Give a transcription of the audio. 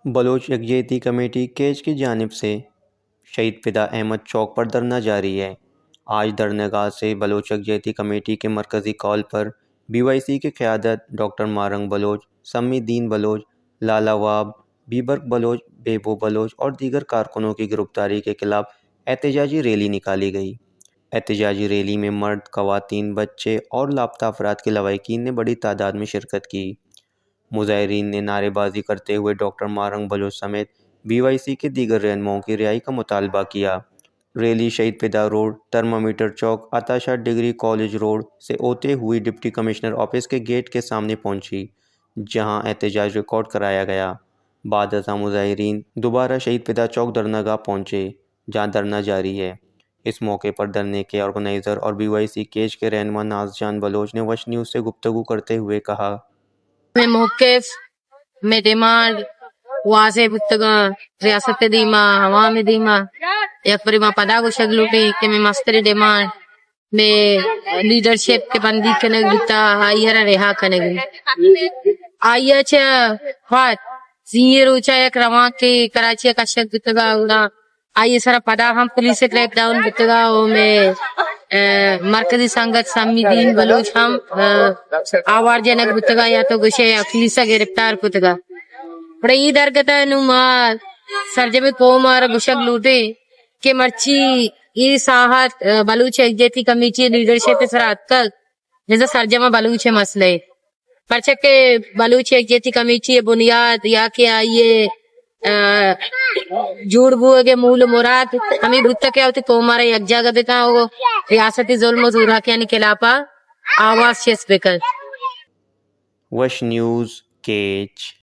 بلوچ یکجہتی committee catch کی جانب سے شہید فدا احمد چوک پر دھرنا جاری ہے۔ آج دھرنا گاہ سے بلوچ یکجہتی کمیٹی کے مرکزی کال پر بی وائی سی کی قیادت ڈاکٹر ماہ رنگ بلوچ، سمی دین بلوچ، لالا واب، بیبرک بلوچ، بیبو بلوچ اور دیگر کارکنوں کی گرفتاری کے خلاف احتجاجی ریلی نکالی گئی۔ احتجاجی ریلی میں مرد، خواتین، بچے اور لاپتہ افراد کے لواحقین نے بڑی تعداد میں شرکت کی۔ مظاہرین نے نعرے بازی کرتے ہوئے ڈاکٹر ماہ رنگ بلوچ سمیت بی وائی سی کے دیگر رہنماؤں کی رہائی کا مطالبہ کیا۔ ریلی شہید فدا روڈ، تھرمامیٹر چوک، عطا شاد ڈگری کالج روڈ سے ہوتے ہوئی ڈپٹی کمشنر آفس کے گیٹ کے سامنے پہنچی، جہاں احتجاج ریکارڈ کرایا گیا۔ بعد ازاں مظاہرین دوبارہ شہید فدا چوک دھرنا گاہ پہنچے، جہاں دھرنا جاری ہے۔ اس موقع پر دھرنے کے آرگنائزر اور بی وائی سی کیچ کے رہنما ناز جان بلوچ نے وش نیوز سے گفتگو کرتے ہوئے کہا، مئے موقف، مئے ڈیمانڈ واضح بوتگاں، ریاست ءِ دیما، عوام ءِ دیما۔ یک برے ما پدا گوشگ لوٹیں کہ مئے مستریں ڈیمانڈ مئے لیڈرشپ کہ بندیگ کنگ بوتا، آئی ءَ را رہا کنگ بیت۔ آئی ءَ چہ پد زی ئیں روچا یک روانکے کراچی ءَ کشگ بوتگا، گڑا آئی ءِ سرا پدا ہم پولیس ءِ کریک ڈاؤن بوتگا و مئے، ءَ، مرکزی سنگت سمی دین بلوچ ہم، ءَ، آوار جنگ بوتگا یا تو گوشے یا پولیس ءَ گرفتار کتگا۔ گڑا اے درگت ءَ نوں ما سرجمیں قوم ءَ را گوشگ لوٹیں کہ مرچی اے ساہت، ءَ، بلوچ یکجہتی کمیٹی ءِ لیڈرشپ ءِ سرا اتکگ، بزاں سرجم ءَ بلوچ ءِ مسئلہ ءَ۔ پرچا کہ بلوچ یکجہتی کمیٹی ءِ بنیاد یا کہ آئی ءِ، ءَ، جوڑ بوگ ءِ مول ءُ مراد ہمے بوتگ کہ وتی قوم ءَ را یک جاگہ بکن ءُ ریاستی ظلم ءُ زوراکیانی خلاف ءَ آواز چست بکن۔ وش نیوز کیچ۔